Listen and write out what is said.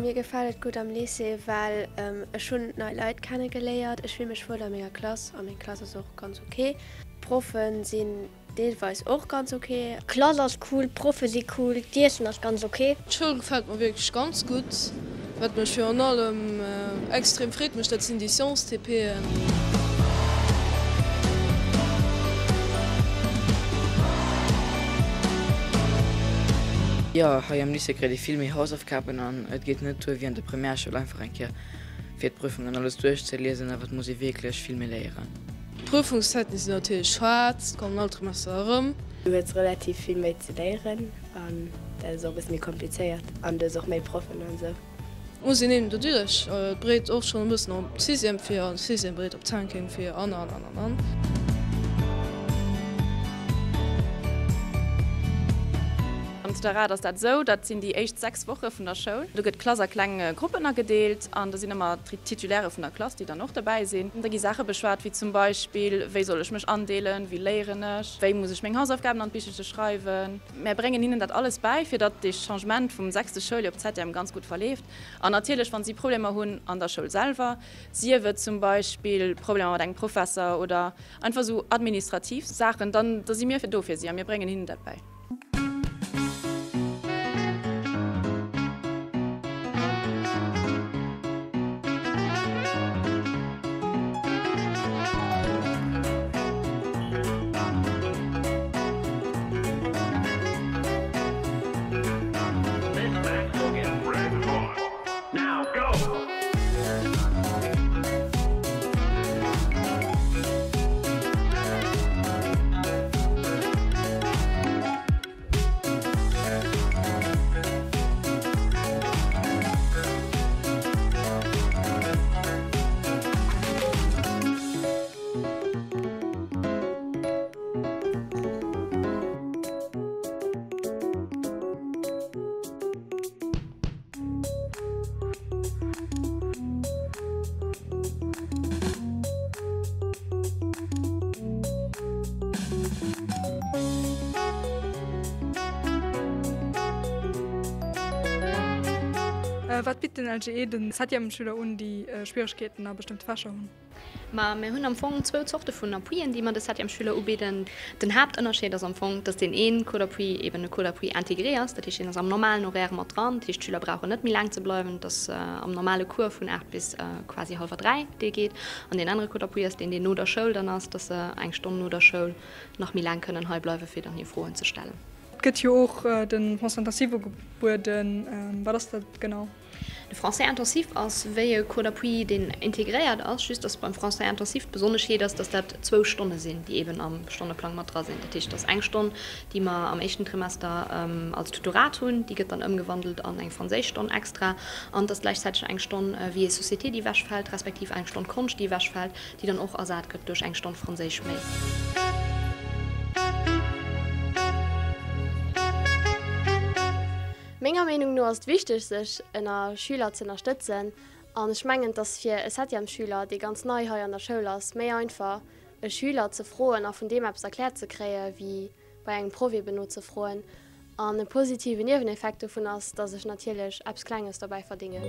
Mir gefält et gutt am Lycée, well ech hunn nei Leit kenne geléiert, ech fill mech wuel a menger Klass a meng Klass ass och ganz ok. D'Proffen sinn deelweis och ganz ok. D'Klass ass cool, d'Proffe si cool, d'Iessen ass ganz ok. D'Schoul gefält mer wierklech ganz gutt. Wat mech virun allem extrem freet mécht, dat sinn déi Sciences-TPen. Jo, hei am Lycée kritt ee vill méi Hausaufgaben an et geet net duer wéi an der Primärschoul einfach eng Kéier fir d'Prüfung an alles duerchzeliesen, awer et muss ee wierklech vill méi léieren. D'Prüfungszäiten sinn natierlech haart, et kommen all Trimester erëm. Du hues relativ vill méi ze léieren an dat ass och e bësse méi komplizéiert an du hues och méi Proffen an esou. Et muss een eben doduerch. Et bereet och schonn e bëssen op d'Sixième vir an d'Sixième bereet op d'Cinquième vir an an an an an. Am Tutorat ass dat esou, dat sinn déi éischt 6 Woche vun der Schoul. Do gëtt d'Klass a kleng Gruppen agedeelt an do sinn ëmmer d'Titulairë vun der Klass, déi dann och dobäi sinn. Da gi Saache beschwat wéi zum Beispill, wéi soll ech mech andeelen, wéi léieren ech, wéi muss ech meng Hausaufgaben an d'Bicherche schreiwen. Mär bréngen hinnen dat alles bäi, fir datt dee Changement vum sechste Schouljoer op d'Septième ganz gutt verleeft. An natierlech, wa si Problemer hunn an der Schoul selwer, sief et zum Beispill Problemer mat engem Professer oder einfach esou administrativ Saachen, dann da si mir do fir si a mir bréngen hinnen dat bäi. Wat bitt den LGE den Septièmeschüler un, déi Schwieregkeeten a bestëmmte Fächer hunn? Ma mir hunn am Fong zwou Zorte vun Appuien, déi mer de Septièmesschüler ubidden. Den Haaptënnerscheed ass am Fong, dass deen een Cours d'appui eben e Cours d'appui intégré ass. Dat heescht, deen ass am normalen Horaire mat dran. Dat heescht, d'Schüler brauchen net méi laang ze bleiwen. Et ass am normale Cours vun 8 bis quasi hallwer 3, dee geet. An deen anere Cours d'appui ass deen, deen no der Schoul dann ass, dass se eng Stonn no der Schoul nach méi laang kënnen hei bleiwen, fir dann hir Froen ze stellen. Et gëtt jo och de Français intensif ugebueden. Wat ass dat genau? De Français intensif ass wéi e Cours d'appui, deen integréiert ass, just dass beim Français intensif d'Besonneschheet ass, dass dat zwou Stonne sinn, déi eeben am Stonneplang mat dra sinn. Dat heescht, et ass eng Stonn, déi mer am éischten Trimester als Tutorat hunn, déi gëtt dann ëmgewandelt an eng Franséischstonn extra, an et ass gläichzäiteg eng Stonn Vie et société, déi ewechfält, respektiv eng Stonn Konscht, déi ewechfält, déi dann och ersat gëtt duerch eng Stonn Franséisch méi. Menger Meenung no ass et wichteg sech ënner Schüler ze ënnerstëtzen an ech mengen et ass fir e Septièmesschüler dee ganz nei hei an der Schoul ass méi einfach e Schüler ze froen a vun deem eppes erkläert ze kréie wéi bei engem Proff eben nozefroen. An e positiven Nieweneffekt dovun ass, dass ech natierlech eppes Klenges dobäi verdingen.